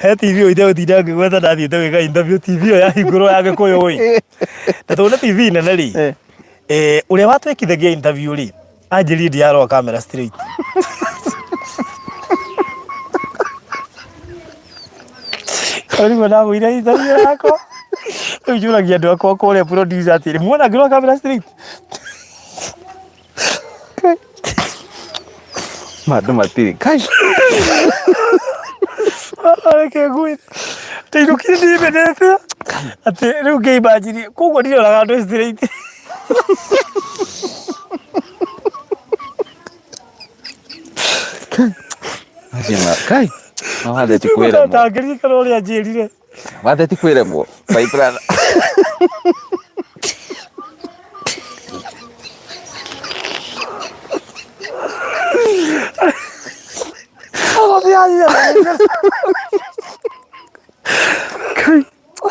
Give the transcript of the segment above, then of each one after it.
He TV ĩyo itegũtinda ngĩgweta ndathiĩte gwĩka interview TV ĩyo yahingũrwo ya Gĩkũyũ ĩ. Na tondũ nĩ TV nene rĩ, eh, ũrĩa watwĩkithagia interview rĩ, anjĩrire ndirarora camera straight. Hau nĩguo ndagũire interview yakwa. Rĩu njũragia andũ akwa kũrĩa producer atĩrĩ, muona ngĩrora camera straight? Andũ matirĩ kai. Reke ngwĩre ndainũkire ndĩmenete atĩ rĩu ngĩimajini koguo ndiroraga andũ straight. Acio ma kai. No watheti kwĩremwo. Ndangĩririkana ũrĩa anjĩrire. Watheti kwĩremwo. My brother.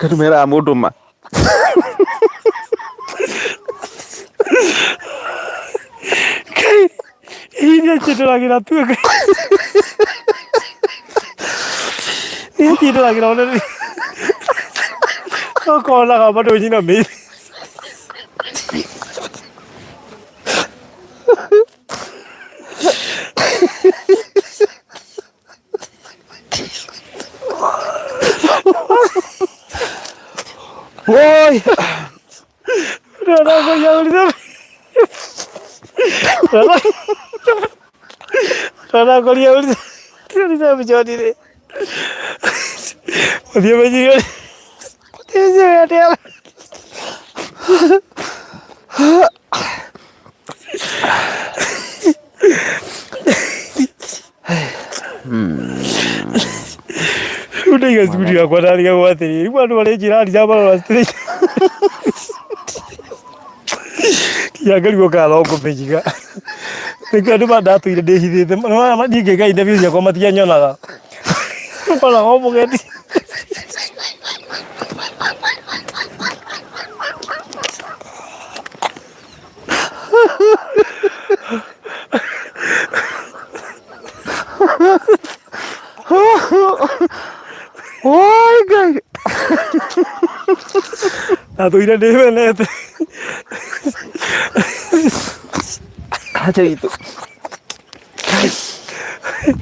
Andũ meraga mũndũ ma. Iria njĩndũragĩra tu. Niĩ njĩndũragĩra ona okonaga bado nyinamĩire. Woi. Rĩu ndaiga studio yakwa ndarigagwo atĩrĩrĩ, rĩu andũ marenjĩra ndiramarora straight. Nginya ngarigwo kana no ngũmĩiga. Nĩkĩo andũ mandatũire ndĩhithĩte, nĩwona niĩ ngĩka interview ciakwa matianyonaga. Monaga o mũgeni. Oi Ngai. Ndatũire ndĩmenete. Acha itũ.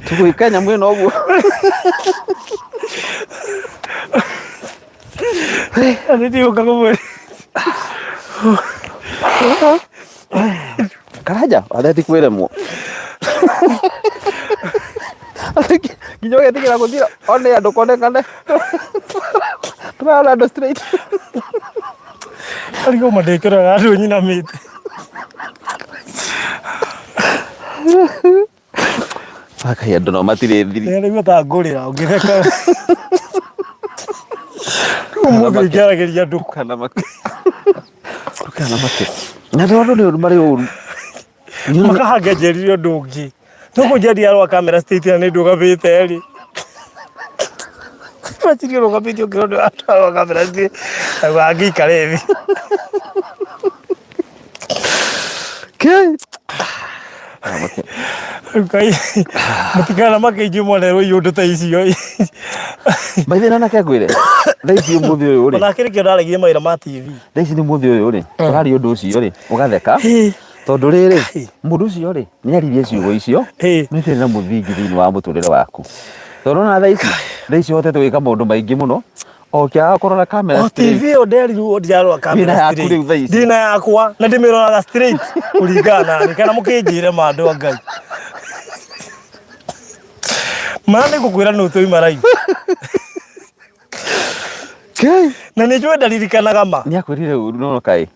Tũgwĩka nyamũ ĩno ũguo. Na nĩ ndiũka kũmwĩra. Karanja, watheti kwĩremwo. Nginya ũgetigĩra gũthiĩ one andũ konekane. Tũrarora andũ straight. Arigwo ma ndĩkĩroraga andũ nyinamĩte. Akai andũ no matirĩ thiri. Nĩguo ta ngũrĩra ũngĩtheka. Ũmũthĩ ingĩaragĩria andũ. Kana make. Kana make. Na andũ nĩ ũru marĩ ũru. Makahanga njerire ũndũ ũngĩ. No kũnjeria arwa kamera state na nĩ ndũgamĩte rĩ. Maciria ũrũgamĩte ũkĩra ũndũ arwa kamera state. Naguo angĩikare thĩ. Kai. Ngai mũtikana make inyuĩ mwanerwo iũndũ ta icio. By the way, na ngwĩre. Thaa ici ũmũthĩ ũyũ rĩ. Onake nĩkĩo ndaregire mawĩra ma TV. Thaa ici nĩ ũmũthĩ ũyũ rĩ. Ũraria ũndũ ũcio rĩ. Ũgatheka. Tondũ rĩrĩ, mũndũ ũcio rĩ, nĩ aririe ciugo icio. No itirĩ na mũthingi thĩinĩ wa mũtũrĩre waku. Tondũ ona thaa ici, thaa ici ũhotete gwĩka maũndũ maingĩ mũno. O kĩaga kũrora kamera O TV ĩyo nderirwo ndirarora kamera Ndĩna yaku straight. rĩu thaa ici. Ndĩna yakwa na ndĩmĩroraga straight kũringana na niĩ kana mũkĩnjĩre ma andũ a Ngai. Ma nĩ ngũkwĩra nũ twauma live. Kai. Na nĩ njũĩ ndaririkanaga ma. Nĩ akwĩrire ũru no kaĩ.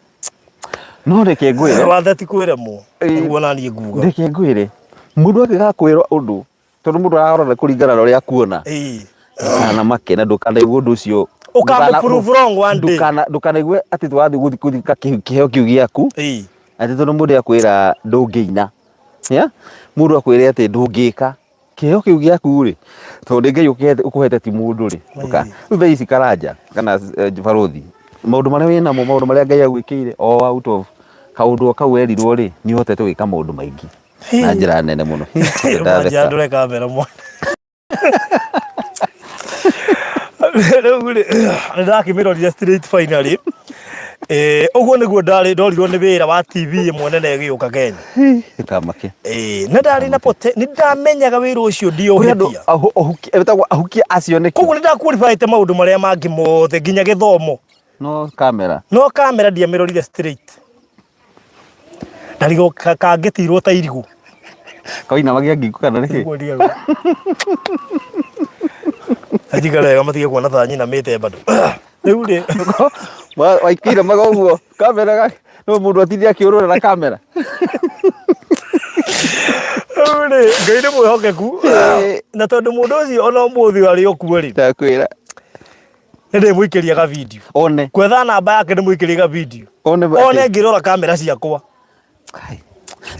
No reke ngwĩre. Watheti kwĩremwo. Nĩguo naniĩ nguga. Reke ngwĩre. Mũndũ angĩgakwĩra ũndũ tondũ mũndũ ararora kũringana na ũrĩa akuona. Ĩĩ. Ndũkana make na ndũkanaigue ũndũ ũcio. Ũkamũ prove wrong one day. Ndũkana ndũkanaigue atĩ tũrathiĩ gũthi gũthika kĩheo kĩu gĩaku. Ĩĩ. Atĩ tondũ mũndũ akwĩra ndũngĩina. Yeah? Mũndũ akwĩre atĩ ndũngĩka. Kĩheo kĩu gĩaku rĩ, tondũ nĩ Ngai ũkũhete ti mũndũ rĩ. Rĩu thaa ici Karanja kana Barũthi, maũndũ marĩa wĩnamo, maũndũ marĩa Ngai agwĩkĩire o out of kaũndũ o kau werirwo rĩ, nĩ ũhotete gwĩka maũndũ maingĩ na njĩra nene mũno. Manjia ndore kamera mwana. Rĩu rĩ, nĩ ndakĩmĩrorire straight finally. Eh, ũguo nĩguo ndarĩ ndorirwo nĩ wĩra wa TV ĩmwe nene ĩgĩũka Kenya. Kamake. Eh, nĩ ndarĩ na pote nĩ ndamenyaga wĩra ũcio Kũrĩ andũ ndiũhĩtia. etagwo ahukia acio nĩkĩ? Koguo nĩ ndaqualifyĩte maũndũ marĩa mangĩ mothe nginya gĩthomo. No kamera. No kamera ndiamĩrorire straight. Ndarigwo kangĩtirwo ta irigũ. Kainamagia ngingo kana nĩkĩ? Nĩguo ndigagwo. Anjikare wega matige kuona ta nyinamĩte bado. Rĩu rĩ, Waikaire maga ũguo kamera no mũndũ atinde akĩũrũra na kamera. Rĩu rĩ, Ngai nĩ mwĩhokeku. Na tondũ mũndũ ũcio ona ũmũthĩ arĩ o kuo rĩ, Ndakwĩra. nĩ ndĩmũikĩria ga video. One. Kwetha namba yake ndĩmũikĩrie ga video. One One ngĩrora kamera ciakwa. Kai.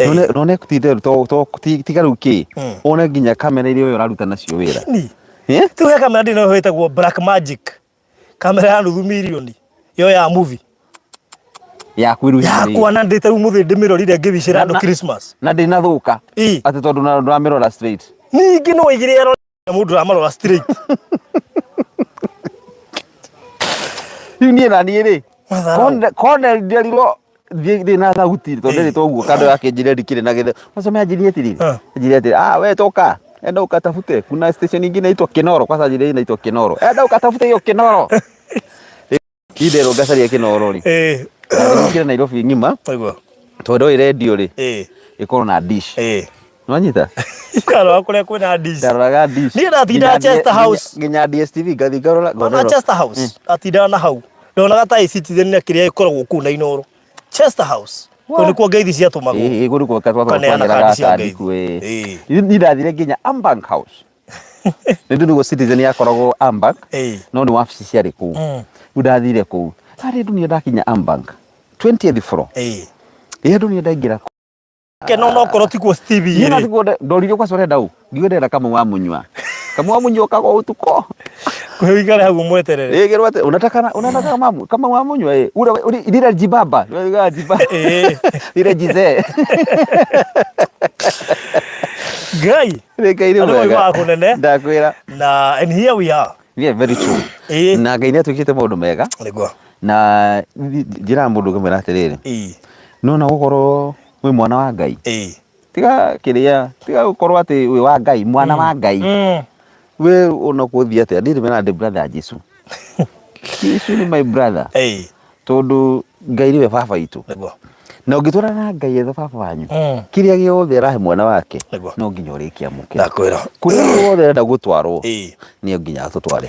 None none ti therũ to to tiga rĩu kĩ. One nginya kamera iria ũyũ ũraruta nacio wĩra. Ni. Eh? Rĩu he kamera ndĩ nayo ĩtagwo Black Magic. Kamera ya nuthu mirioni. Yo ya movie. Yaku rĩu hihi. Yakwa na ndĩte rĩu mũthĩ ndĩmĩrorire ngĩwicĩra andũ Na- Christmas. Na ndĩnathũka. Ĩ. Atĩ tondũ na ndũramĩrora straight. Ningĩ no ĩgĩrĩ ero mũndũ ũramarora straight. Rĩu niĩ na niĩ rĩ. Matharau. Kone nderirwo ndĩ na thauti tondũ Ĩ. nderitwo ũguo kando yake njĩre ndikĩrĩ na gĩthe. Macome anjĩrie atĩrĩrĩ. Ah. Anjĩrie atĩrĩ, ah we toka. Enda ukatafute. Kuna station ingine inaitwa Kinoro. Kwanza anjĩrie inaitwa Kinoro. Enda ukatafute hiyo Kinoro. Inderwo ngacaria Kinoro rĩ. Ĩ. Ndathire Nairobi ng'ima Nĩguo. tondũ ĩ radio rĩ Ĩ. ĩkorwo na dish. Ĩ. Nĩwanyita? Ndarora kũrĩa kwĩna dish. Ndaroraga dish. Niĩ ndatindaga Nginya Chester House. Nginya DSTV ngathiĩ ngarora Ona ngonero. Chester House. Ndatindaga na hau. Ndonaga ta Citizen na kĩrĩa ĩkoragwo kũu na Inooro. Chester House. Kũu nĩkuo ngeithi ciatũmagwo. Ĩ kũu nĩkuo Ũkaneana kandi cia ngeithi. ĩ. Ĩ. Niĩ ndathire nginya Ambank House. Nĩ ndũ Citizen yakoragwo Ambank Ĩ. no nĩ wabici ciarĩ kũu. Rĩu ndathire kũu. Harĩ ndunia ndakinya Ambank 20th floor. Ĩ. Ĩ ndunia ndaingĩra Kena onokorwo tikuo Stevie Niĩ rĩ. natiguo ndoririo kwaca ũrenda ũ ngiuga ndĩrenda Kamau wa Munyua Kamau wa Munyua okaga o ũtukũ Kwĩ ũikare hau ũmweterere. Ĩ gerwo atĩ unataka na unataka Kamau Kamau wa Munyua ĩ ule ule lile jibaba lile jibaba Ĩ. lile jizee Ngai. Nĩ Ngai nĩ Andũ mwega moimaga kũnene. Ndakwĩra Na and here we are. Yeah, very true. Ĩ. Na Ngai nĩ atwĩkĩte maũndũ mega Nĩguo. na njĩraga mũndũ ngamwĩra atĩrĩrĩ Ĩ. nona gũkorwo wĩ mwana wa Ngai Ĩ. tiga kĩrĩa tiga gũkorwo atĩ wĩ wa Ngai mwana wa Ngai we ona kũthiĩ atĩa niĩ ndĩmeraga ndĩ brother ya Jesu Jesu nĩ my brother Ĩ. tondũ Ngai nĩwe baba witũ Nĩguo. na ũngĩtwarana na Ngai etha baba wanyu Mm. kĩrĩa gĩothe arahe mwana wake Nĩguo. no nginya ũrĩkĩamũkĩra Ndakwĩra. kũrĩa guothe arenda gũtwarwo Ĩ. nĩ nginya atũtware.